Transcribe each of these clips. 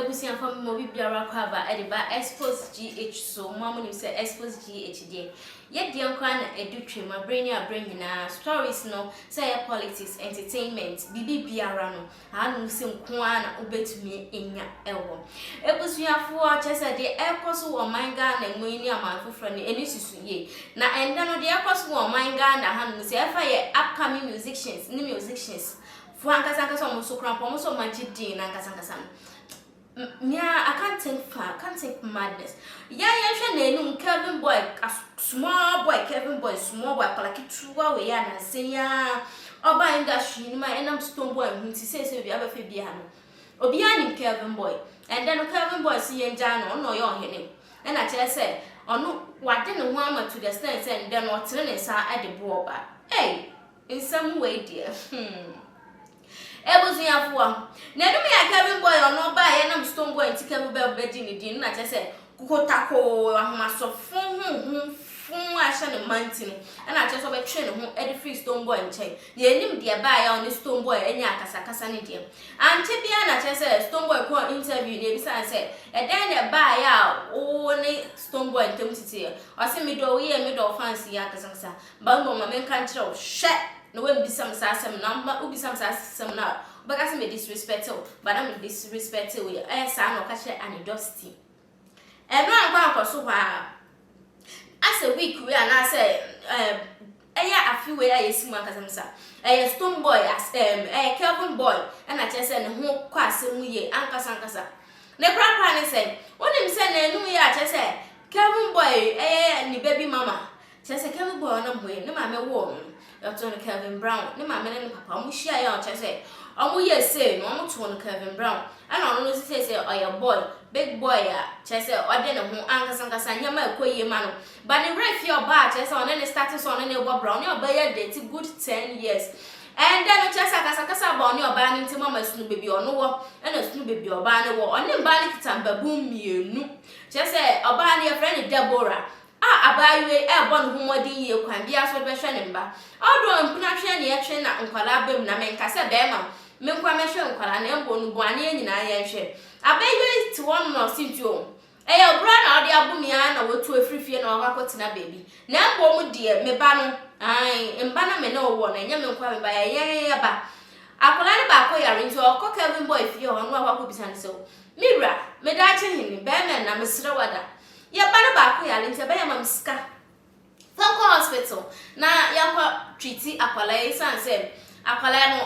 Abusuafo, mema obi biara kɔ aba de ba Expose GH so. Mo a monim sɛ Expose GH deɛ, yɛdeɛ nkoaa na ɛdu twam aberɛ ne aberɛ nyinaa. Stories no, sɛ ɛyɛ politics, entertainment, biribi biara no, hanom se nkoaa na wobɛtumi anya ɛwɔ. Abusuafoɔ, kyerɛ sɛ deɛ ɛrekɔ so wɔ ɔman Ghana mu yi ne aman foforɔ no, ani susu yie. Na ɛndɛ no, deɛ ɛrekɔ so wɔ ɔman Ghana hanom sɛ ɛfa yɛ upcoming musicians ne musicians foɔ ankasa ankasa, ɔmo nso koraa mpo, ɔmo nso ɔmo agye din no ankasa ankasa no, mea, I can't think far, I can't think madness. Yɛhwɛ n'anim, Kelvin Boy, a small boy, Kelvin Boy, small boy, akwadaa ketewa wei a nansa yi ara ɔbaa industry no mu a ɛnam Stonebwoy ho nti seesei obi abɛfɛ bia no, obiara nim Kelvin Boy. Ɛndɛ no, Kelvin Boy si yɛn gyaa no, ɔno na ɔyɛ ɔhene, ɛna kyerɛ sɛ ɔno wade ne ho ama to the extent sɛ ndɛ no ɔtene ne nsa de boɔ ɔba. Ei, nsɛm wei deɛ, Ebusuafoɔ, n'anim yɛ Kelvin Boy, ɔno ɔbaa yɛnam Stonebwoy nti Kelvin Boy bɛgye ne din no, na kyerɛ sɛ kokotakoo ahomasɔfo honhom fun a ɛhyɛ ne mma nti no, ɛna kyerɛ sɛ ɔbɛtwe ne ho de firi Stonebwoy nkyɛn. Na yɛnim deɛ baeɛ a ɔne Stonebwoy anya akasakasa ne deɛ ankyɛ biara na kyerɛ sɛ Stonebwoy kɔɔ interview na ebisa sɛ ɛdɛn na ɛbaeɛ a wo ne Stonebwoy ntam teteɛ. Ɔse, "Medɔ wo yie, medɔ wo fans yi akasakasa ba mmom ma menka nkyerɛ wo, hwɛ na woambisa me saa asɛm na wobisa me saa asɛm no a, wobɛka sɛ me disrespect wo ba na me disrespect wo yɛ." Ɛyɛ saa na ɔka kyerɛ Anidɔsti. Ɛno ankɔ ankɔ so hɔ a, asɛ week wei anaasɛ ɛyɛ afe wei a yɛsi mu ankasa msa, ɛyɛ Stonebwoy as ɛyɛ Kelvin Boy, ɛna kyerɛ sɛ ne ho kɔ asɛm mu yie ankasa ankasa. Ne korakora ne sɛ, wonim sɛ n'anum yɛ a, kyerɛ sɛ Kelvin Boy ɛyɛ ne baby mama, kyerɛ sɛ Kelvin Boy ɔnam hɔ yi, ne maame woo no, yɛtoo no Kelvin Brown. Ne maame ne ne papa ɔmo hyia yɛ a, ɔkyerɛ sɛ ɔmo yɛ sei no, ɔmo too no Kelvin Brown, ɛna ɔno no sɛ ɔyɛ boy, big boy a kyerɛ sɛ ɔde ne ho ankasa ankasa, nneɛma ɛkɔ yie ma no ba. Ne werɛ fie ɔbaa, kyerɛ sɛ ɔne ne start sɛ ɔne ne bɔ bra, ɔne ɔbaa yɛ date good 10 years. Ɛndɛ no, kyerɛ sɛ akasakasa aba ɔne ɔbaa no ntam ama sunu beebi ɔno wɔ, ɛna sunu beebi ɔbaa no wɔ. Ɔne mbaa no kita mbabun mmienu, kyerɛ sɛ ɔbaa no yɛfrɛ no Deborah, a abaayewa yi ɛrebɔ ne ho mmɔden yie kwan biara so ɔde bɛhwɛ ne mba. Ɔdo mpena hwɛ ne yɛtwe na nkwadaa bɛm na menka sɛ bɛrima me nkwa mɛhwɛ nkwadaa na mbɔ no buaneɛ nyinaa. Yɛnhwɛ abaayewa yi te hɔ nom na ɔsi nti o, ɛyɛ obura na ɔde abo mi ara na watu afiri fie na wakɔ akɔtena baabi, na mbom deɛ me ba no ae mba na me ne wɔ no, ɛnyɛ me nkwa me ba, yɛ yɛn ba. Akwadaa no baako yare nti ɔkɔ Kelvin Boy fie hɔ no, akɔ akɔbisa no sɛ, "Me wura, me daakye hene bɛrima, na mesrɛ wada, yɛba no baako yare nti ɛbɛyɛ ma me sika fa nkɔ hospital na yɛnkɔ treat akwadaa yi, san sɛ akwadaa no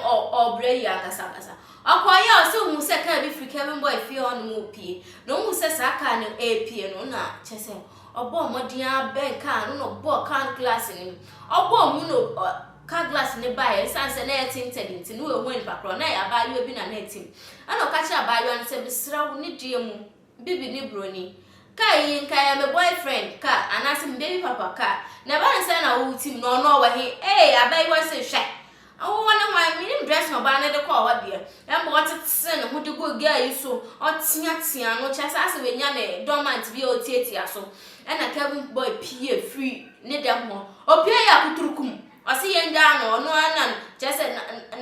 ɔbrɛ yi ankasa ankasa." Ɔkɔyɛ a, ɔsɛ ohun sɛ kaa bi firi Kelvin Boy fie hɔ nom pie, na ohun sɛ saa kaa no ɛrepie no, na kyerɛ sɛ ɔbɔ mmɔden abɛn kaa no na ɔbɔ kaa no glass no mu. Ɔbɔ mu no, car glass ne baeɛ, ɛsiane sɛ na ɛyɛ tinted nti ne wɔn nipa korɔ na ɛyɛ abaayewa bi na na ɛtim. Ɛna ɔka kyerɛ abaayewa no sɛ, "Mesrɛ wo, ne deɛ mu bibi ne broni kaa yi nka yɛ me boyfriend kaa anaasɛ me baby papa kaa, na ɛba ne sɛ na wɔwɔ tim na ɔno ɔwɔ he?" Ee, abaayewa sɛ, "Hwɛ, awowɔ ne hwan?" Menim dress na ɔbaa no de kɔɔ hɔ deɛ, ɛma ɔtete ne ho de gu girl yi so, ɔteatea no, kyerɛ sɛ asɛ wanya ne dormant bi a ɔtiatia so. Ɛna Kelvin Boy pie firi ne dɛm hɔ, opie yɛ akuturukum, ɔsi yɛn gyaa no, ɔno ara kyerɛ sɛ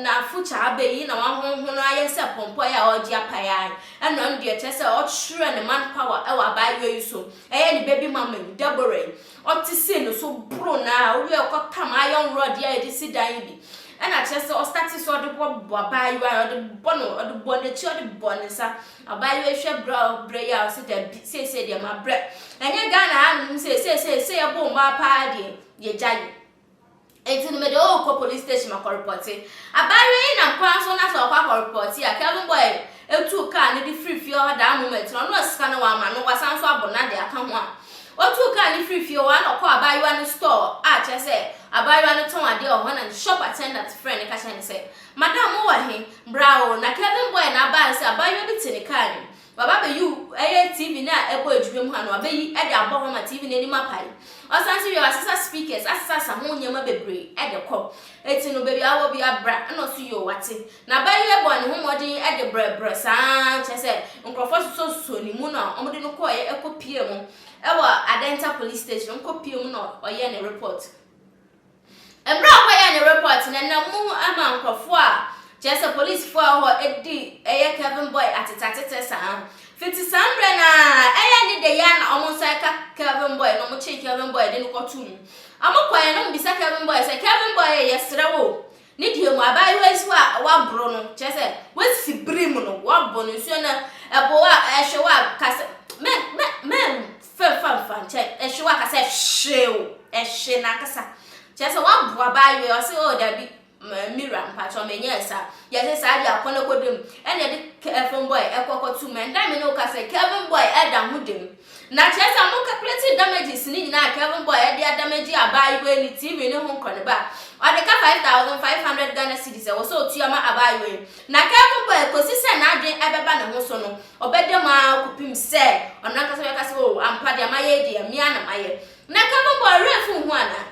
n'afokyɛ aba yi na wahonhono ayɛ sɛ pɔmpɔ yi a ɔregye apaeɛ. Ɛna ɔno deɛ, kyerɛ sɛ ɔkyerɛ ne man power ɛwɔ abaayewa yi so, ɛyɛ ne baby mama yi, Deborah yi, ɔte si ne so boro na owie, ɔkɔtam iron rod yi a yɛde si dan yi bi, ɛna kyerɛ sɛ ɔstart sɛ ɔde bɔ bɔ abaayewa yi, ɔde bɔ no, ɔde bɔ n'akyi, ɔde bɔ ne nsa. Abaayewa yi hwɛ brɛ a ɔbrɛ yi a, ɔsi dabi, seesei deɛ ma brɛ, ɛnyɛ Ghana hanom sɛ seesei sɛ yɛbɔ mmaa paa deɛ yɛgya yi, nti no mede ɔrekɔ police station akɔ report. Abaayewa yi nam kwan so na sɛ ɔkɔ akɔ report a, Kelvin Boy etu kaa no de firi fie hɔ. Daa moment no, ɔno sika no wama no, wasan so abɔ n'ade aka ho a, otu kaa no firi fie hɔ ana ɔkɔ abaayewa no store a kyerɛ sɛ abaayewa no tɔn adeɛ wɔ hɔ, na shop attendant frɛ ne ka kyerɛ ne sɛ, "Madam, mo wɔ he? Bra o." Na Kelvin Boy na abaa sɛ abaayewa bi te ne kaa no mu, waba bɛyi ɛyɛ TV no a ɛbɔ adwuma mu ha no, wabɛyi ɛde abɔ hɔ ma TV n'anim apae. Ɔsan so wie, wasesa speakers, asesa ho nneɛma bebree ɛde kɔ. Eti no, baabi awɔ bi abra, ɛna ɔso yɛ wate. Na abaayewa bɔ ne ho mmɔden ɛde brɛbrɛ saa, kyerɛ sɛ nkurɔfoɔ sosɔsosɔ ne mu na wɔde no kɔɔɛ, ɛkɔ pie mu ɛwɔ Adenta Police Station. Nkɔ pie mu na ɔyɛ ne report. Mmerɛ a ɔkɔyɛ ne report no, ɛnam mu ama nkurɔfoɔ a kyerɛ sɛ polisifoɔ a hɔ edi ɛyɛ Kelvin Boy atetatete saa. Fiti saa mmerɛ no ara, ɛyɛ ne dɛ yi ara na wɔn nsa reka Kelvin Boy na wɔkyee Kelvin Boy de no kɔtoo mu. Wɔkɔeɛ no wɔbisa Kelvin Boy sɛ, Kelvin Boy ei, yɛsrɛ wo o, ne deɛ mu abaayewa yi so a woaboro no, kyerɛ sɛ woasi bere mu no, woabɔ no nsuo no ɛbo wo a, ɛhwe wo a, ka sɛ, mɛ, mɛ, mɛmfa mfa nkyɛn, ɛhwe wo a, ka sɛ hwew, ɛhwe no ankasa. Kyerɛ sɛ woabo abaayewa yi, ɔse, oh dabi, Mira, mpakyɛw menyɛɛ saa. Yɛse saa deɛ akɔ na kɔda mu. Ɛna yɛde Kelvin Boy ɛkɔ kɔto mu. Ɛnda me ne wo kasa yi, Kelvin Boy ɛda ho da mu. Na kyerɛ sɛ ɔmo calculate damages ne nyinaa a Kelvin Boy ɛde adamage abaayewa yi ne TV ne ho nkɔ ne ba a, ɔde ka 5500 Ghana cedis ɛwɔ sɛ ɔtua ma abaayewa yi. Na Kelvin Boy kɔsi sɛ n'adwen ɛbɛba ne ho so no, ɔbɛda mu ara kɔpem sɛ ɔno ankasa bɛka sɛ oh ampa deɛ mayɛ yi deɛ me ara na mayɛ. Na Kelvin Boy werɛ afi wo ho anaa?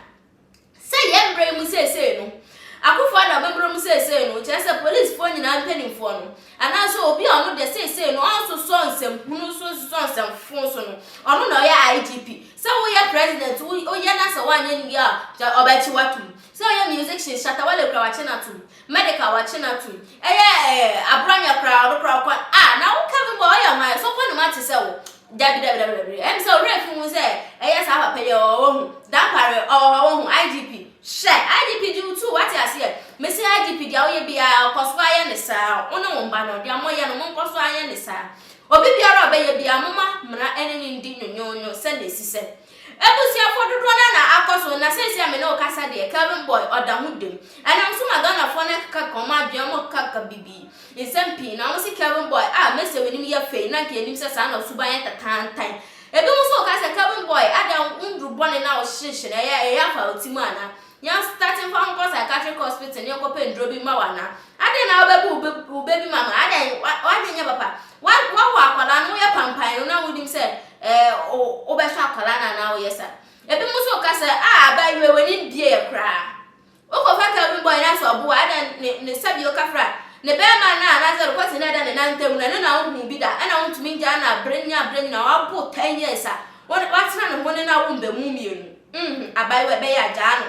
Sɛ yɛn mmerɛ yi mu seesei no, Akufo Addo amammerɛ mu seesei no, kyerɛ sɛ polisfoɔ nyinaa mpanimfoɔ no, anaasɛ obi a ɔno deɛ seesei no ɔnsosɔ nsɛmhunu so nsosɔ nsɛmfo so no, ɔno na ɔyɛ IGP. Sɛ woyɛ president, woyɛ na sɛ woanyɛ no yie a, kyɛ ɔbɛkye wo atom. Sɛ ɔyɛ musician, Shatta Wale koraa wakye no atom. Medikal wakye no atom. Ɛyɛ eh, Abranya koraa, ɔno koraa ɔkɔ, ah, na wo Kevin Boy ɔyɛ hwan? Sɔfo no mate sɛ wo. Dabi dabi dabi dabi ɛm sɛ owura fi hu sɛ ɛyɛ saa papa yi ɔwɔ hu dampare ɔwɔ hɔ wɔ hu IGP hyɛ IGP gye wo tu wate aseɛ mese IGP deɛ woyɛ biara kɔ so ayɛ ne saa wo ne wo mba no deɛ moyɛ no monkɔ so ayɛ ne saa obi biara ɔbɛyɛ biara moma mmara ɛne ne ndi nyonyonyo sɛdeɛ ɛsi sɛ abusuafoɔ dodoɔ no na akɔ so na seesei a me ne wo kasa deɛ Kelvin boy ɔda ho dem ɛnam so ma Ghanafoɔ no keka wɔn adwene wɔn keka bibi Nsɛm pii na wɔse Kelvin boy a mese w'anim yɛ fɛ yi na nka yɛnim sɛ saa na wo suban yɛ tantaantan. Ebinom nso reka sɛ Kelvin boy adɛn wo nnuru bɔne no a wohyehyɛ no ɛyɛ ɛyɛ afa wo ti mu anaa? Yɛn starte mfa wo nkɔ psychiatric hospital na yɛnkɔpɛ nnuro bi mma wo anaa? Adɛn na wobɛbu wo ba wo baby mama adɛn w'adwene nyɛ papa? Wa wawo akwadaa no woyɛ pampan no na wonim sɛ ɛɛ wobɛhwɛ akwadaa no anaa woyɛ saa? Ebinom nso reka sɛ ah abayewa w'ani mbueɛ koraa. Wokɔfa Kelvin boy na sɛ ɔboa a ɛna ne ne sɛbi okafra ne bɛɛma no a anaasɛ ɔrekɔte na ɛda ne nan ntam no ɛno na wonhuu bi da ɛna wontumi ngyaa no abere ne abere nyinaa wabo 10 years a watena ne ho ne no awo mbamu mmienu uhmm abayewa ɛbɛyɛ a gyaa no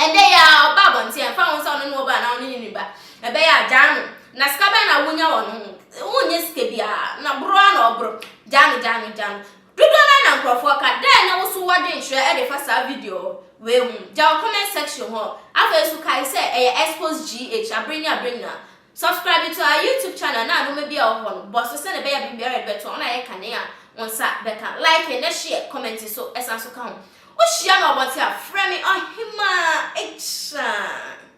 ɛndɛ yi ara ɔba abɔnten a ɛmfa ho sɛ ɔno ne wo ba anaa ɔne ne ni ba ɛbɛyɛ a gyaa no na sika bɛn na wonya wɔ no ho wonyɛ sika biara na boro ara na ɔboro gyaa no gyaa no gyaa no Dodoɔ no ara na nkorɔfoɔ ka, dɛn na wo so w'adwenkyerɛ de fa saa video wei ho? Gya wɔ comment section hɔ. Afei nso kae sɛ ɛyɛ Expose GH abere ne abere nyinaa. Subscribe to our YouTube channel na nnoɔma bi a ɛwɔ hɔ no, bɔ so sɛdeɛ ɛbɛyɛ a biribiara a yɛde bɛto hɔ no ayɛ kane a wo nsa bɛka. Like na share, comment nso san so ka ho. Wohyia me wɔ abɔnten a, frɛ me Ɔhemaa Akyan.